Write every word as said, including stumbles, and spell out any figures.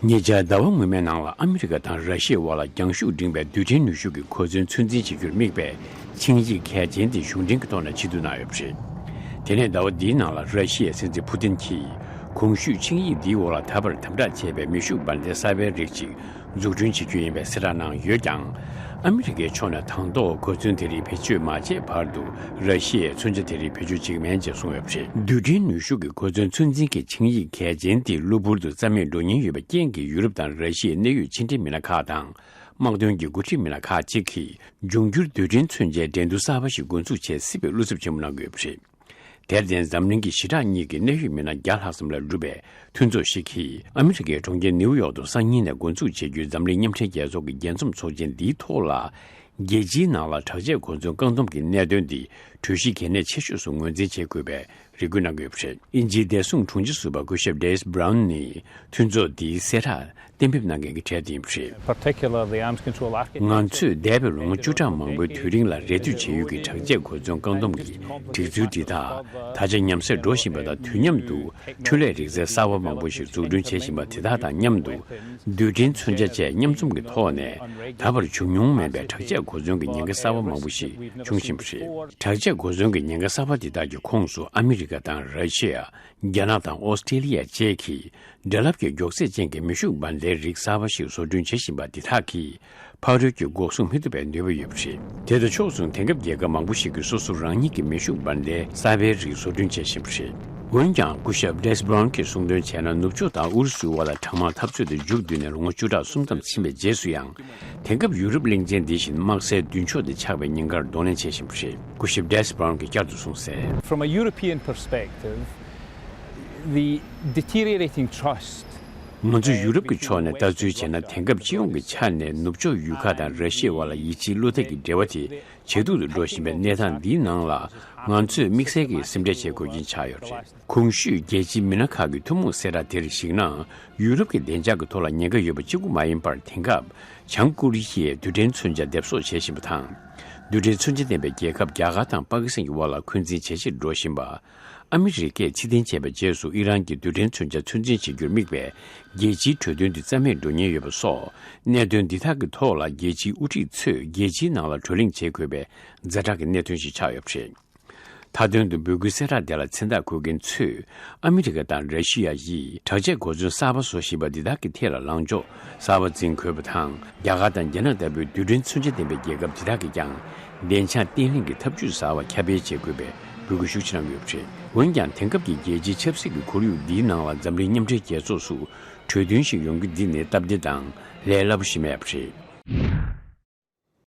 ཉེ་ཆར་ཟླ་བ་སྔོན་མའི་ནང་ལ་ཨ་མི་རི་ཀ་དང་ར་ཤི་ཡའི་དབར་ལ་རྒྱང་ཤུགས་འབྲིང་བའི་རྡུལ་ཕྲན་ནུས་ཤུགས་ཀྱི་གོ་མཚོན་ཚོད་འཛིན་བྱེད་རྒྱུར་དམིགས་པའི་ཆིངས་ཡིག་གལ་ཆེན་དེ་གཞུང་འབྲེལ་གྱི་ཐོག་ནས་ཕྱིར་བསྡུ་གནང་ཡོད་པ་རེད། དེ་ནས་ཟླ་བ་འདིའི་ནང་ལ་ར་ཤི་ཡའི་སྲིད་འཛིན་ཕུ་ཏིན་གྱིས་གོང་ཞུས་ཆིངས་ཡིག་འདིའི་འོག་ལ་ད་བར་དམ་དྲག་བྱས་པའི་མེ་ཤུགས་འབར་མདེལ་གསར་པའི་རིགས་ཤིག་འཛུགས་སྐྲུན་བྱེད་རྒྱུ་ཡིན་པའི་གསལ་བསྒྲགས་གནང་ཡོད་ཀྱང་། ཨ་མི་རི་ཀའི་ཕྱོགས་ནས་དང་ཐོག་གོ་མཚོན་དེ་རིགས་བེད་སྤྱོད་མ་བྱས་བར་དུ་ར་ཤི་ཡས་མཚོན་ཆ་དེ་རིགས་བེད་སྤྱོད་བྱེད་ཀྱི་མིན་ཅེས་གསུངས་ཡོད་པ་རེད། རྡུལ་ཕྲན་ནུས་ཤུགས་ཀྱི་གོ་མཚོན་ཚོད་འཛིན་གྱི་ཆིངས་ཡིག་གལ་ཆེན་དེ་གློ་བུར་དུ་རྩ་མེད་འགྲོ་ཉེན་ཡོད་པའི་རྐྱེན་གྱིས་ཡུ་རོབ་དང་ར་ཤི་ཡའི་གནད་ཡོད་ཕྱི་འབྲེལ་མི་སྣ་ཁག་དང་། དམག་དོན་གྱི་འགོ་ཁྲིད་མི་སྣ་ཁག་ཅིག་གིས་འབྱུང་འགྱུར་རྡུལ་ཕྲན་མཚོན་ཆའི་འགྲན་བསྡུར་གསར་པ་ཞིག་འགོ་འཛུགས་བྱེད་སྲིད་པའི་བློ་འཚབ་ཆེན་པོ་གནང་གི་ཡོད་པ་རེད། དེར་བརྟེན་འཛམ་གླིང་གི་ཞི་དྲག་གཉིས་ཀྱི་གནད་ཡོད་མི་སྣ་བརྒྱ་ལྷག་ཙམ་ལས་གྲུབ་པའི་མཐུན་ཚོགས་ཤིག་གིས་ཨ་མི་རི་ཀའི་གྲོང་ཁྱེར་ནེའུ་ཡོག་ཏུ་སང་ཉིན་ནས་འགོ་འཛུགས་བྱེད་རྒྱུའི་འཛམ་གླིང་མཉམ་འབྲེལ་རྒྱལ་ཚོགས་ཀྱི་རྒྱལ་འཛོམས་ཚོགས་ཆེན་འདིའི་ཐོག་ལ། རྒྱལ་སྤྱིའི་ནང་ལ་དྲག་ཆས་གོ་མཚོན་བཀག་སྡོམ་གྱི་གནད་དོན་འདི་གྲོས་གཞི་གལ་གནད་ཆེ་ཤོས་སུ་ངོས་འཛིན་བྱེད་དགོས་པའི་རེ་སྐུལ་གནང་གི་ཡོད་པ་རེད། དབྱིན་ཇིའི་བདེ་སྲུང་དྲུང་ཆེ་ཟུར་པ་སྐུ་ཞབས་Des Brown་ནི་མཐུན་ཚོགས་འདིའི་གསལ་བསྒྲགས་གཏན་འབེབས་གནང་མཁན་གྱི་གྲས་དེ་ཡིན་པ་རེད། Particularly arms control architecture. ང་ཚོས་འདས་པའི་ལོ་ངོ་བཅུ་ཕྲག་མང་པོའི་དུས་རིང་ལ་རེ་ལྟོས་བྱས་ཡོད་ཀྱི་དྲག་ཆས་གོ་མཚོན་བཀག་སྡོམ་གྱི་སྒྲིག་འཛུགས་འདི་དག་ད་ཆ་ཉམས་སད་འགྲོ་བཞིན་པ་དང་། དུས་མཉམ་དུ་འཕྲུལ་ལས་རིག་རྩལ་གསར་བ་མང་པོ་ཞིག་འཛུགས་སྐྲུན་བྱེད་བཞིན་པ་དེ་དག་དང་མཉམ་དུ། རྡུལ་ཕྲན་མཚོན་ཆ་བཅས་མཉམ་འཛོམས་ཀྱི་ཐོག་ནས་ད་བར་བྱུང་མྱོང་མེད་པའི་དྲག་ཆས་གོ་མཚོན་གྱི་ཉེན་ཁ་གསར་བ་མང་པོ་ཞིག་འབྱུང་བཞིན་པ་རེད། དྲག་ཆས་གོ་མཚོན་གྱི་ཉེན་ཁ་གསར་བ་འདི་དག་གི་ཁོངས་སུ་ཨ་མི་རི་ཀ་དང་ར་ཤི་ཡ། རྒྱ་ནག་དང་ཨོ་སི་ཀྲེ་ལི་ཡ་བཅས་ཀྱིས་འདྲ་རླབས་ཀྱི་མགྱོགས་ཚད་ཅན་གྱི་མེ་ཤུགས་འབར་མདེལ་རིགས་གསར་པ་ཞིག་བཟོ་སྐྲུན་བྱེད་བཞིན་པ་འདི་དག་གིས་ཕག་རོལ་གྱི་འགོག་སྲུང་མི་ཐུབ་པའི་ནུས་པ་ཡོད་པ་རེད། དེ་དང་ཕྱོགས་མཚུངས་དེང་སྐབས་རྒྱལ་ཁབ་མང་པོ་ཞིག་གིས་སོ་སོ་རང་ཉིད་ཀྱི་མེ་ཤུགས་འབར་མདེལ་གསར་པའི་རིགས་བཟོ་སྐྲུན་བྱེད་བཞིན་པ་རེད། འོན་ཀྱང་སྐུ་ཞབས་Des Brown་གྱིས་གསུངས་དོན་བྱས་ན། ནུབ་ཕྱོགས་དང་ཨུ་རུ་སུའི་དབར་ལ་གྲང་དམག་འཐབ་རྩོད་དེ་མཇུག་བསྡུས་ནས་ལོ་ངོ་བཅུ་ཕྲག་གསུམ་ཙམ་ཕྱིན་པའི་རྗེས་སུ་ཡང་། དེང་སྐབས་ཡུ་རོབ་གླིང་ཆེན་འདི་བཞིན་དམག་སའི་མདུན་ཕྱོགས་དེ་ཆགས་པའི་ཉེན་ཁར་གདོང་ལེན་བྱེད་བཞིན་པ་རེད། སྐུ་ཞབས་Des Brown་གྱིས་བསྐྱར་དུ་གསུངས་གསལ། From a European perspective, the deteriorating trust ང་ཚོ་ཡུ་རོབ་ཀྱི་ཕྱོགས་ནས་ལྟ་ཚུལ་བྱས་ན། དེང་སྐབས་སྤྱི་ཡོངས་ཀྱི་ཆ་ནས་ནུབ་ཕྱོགས་ཡུལ་ཁག་དང་ར་ཤི་ཡའི་དབར་ལ་ཡིད་ཆེས་བློ་འདེགས་ཀྱི་འབྲེལ་བ་དེ་ཇེ་སྡུག་ཏུ་འགྲོ་བཞིན་པའི་གནས་སྟངས་འདིའི་ནང་ལ། ང་ཚོས་དམིགས་བསལ་གྱིས་སེམས་ཁྲལ་བྱེད་དགོས་རྐྱེན་ཆགས་ཡོད་པ་རེད། གོང་ཞུས་རྒྱལ་སྤྱིའི་མི་སྣ་ཁག་གི་ཐུན་མོང་གསལ་བསྒྲགས་དེར་གཞིགས་ན། ཡུ་རོབ་ཀྱི་བདེ་འཇགས་ཀྱི་ཐོག་ལ་ཉེན་ཁ་ཡོད་པ་གཅིག་པུ་མ་ཡིན་པར། དེང་སྐབས་བྱང་ཀོ་རི་ཡས་རྡུལ་ཕྲན་མཚོན་ཆ་སྡེབ་གསོག་བྱེད་བཞིན་པ་དང་། རྡུལ་ཕྲན་མཚོན་ཆ་ལྡན་པའི་རྒྱལ་ཁབ་རྒྱ་གར་དང་པ་ཀི་སི་ཐན་གྱི་དབར་ལ་འཁོན་འཛིན་ཇེ་ཆེར་འགྲོ་བཞིན་པ། ཨ་མི་རི་ཀས་ཕྱིར་འཐེན་བྱས་པའི་རྗེས་སུ་ཨི་རན་གྱི་རྡུལ་ཕྲན་མཚོན་ཆ་ཚོད་འཛིན་བྱེད་རྒྱུར་དམིགས་པའི་རྒྱལ་སྤྱིའི་གྲོས་མཐུན་དེ་རྩ་མེད་འགྲོ་ཉེན་ཡོད་པ་སོགས། གནད་དོན་འདི་དག་གི་ཐོག་ལ་རྒྱལ་སྤྱིའི་དབུ་ཁྲིད་ཚོས་རྒྱལ་སྤྱིའི་ནང་ལ་བགྲོ་གླེང་བྱེད་དགོས་པའི་ཛ་དྲག་གི་གནད་དོན་ཞིག་ཆགས་ཡོད་པ་རེད། མཐའ་དོན་དུ་འབོད་སྐུལ་གསལ་བསྒྲགས་དེ་ལ་མཚན་རྟགས་འཁོད་མཁན་ཚོས། ཨ་མི་རི་ཀ་དང་ར་ཤི་ཡ་ཡིས་དྲག་ཆས་གོ་མཚོན་གསར་པ་བཟོ་བཞིན་པ་འདི་དག་གི་ཐད་ལ་ལངས་ཕྱོགས་གསར་པ་འཛིན་དགོས་པ་དང་། རྒྱ་གར་དང་རྒྱ་ནག་ལྟ་བུའི་རྡུལ་ཕྲན་མཚོན་ཆ་ལྡན་པའི་རྒྱལ་ཁབ་འདི་དག་གིས་ཀྱང་། བདེ་འཇགས་བརྟན་ལྷིང་གི་ཐབས་ཇུས་གསར་པ་ཁྱབ་སྤེལ་བྱེད་དགོས་པའི་འབོད་སྐུལ་ཤུགས་ཆེ་གནང་གི་ཡོད་པ་རེད། འོན་ཀྱང་། དེང་སྐབས་ཀྱི་རྒྱལ་སྤྱིའི་ཆབ་སྲིད་ཀྱི་ཁོར་ཡུག་འདིའི་ནང་ལ་འཛམ་གླིང་མཉམ་འབྲེལ་རྒྱལ་ཚོགས་སུ་གྲོས་མཐུན་ཞིག་ཡོང་རྒྱུ་འདི་ནི་སྟབས་བདེ་དང་ལས་སླ་པོ་ཞིག་མེད་པ་རེད།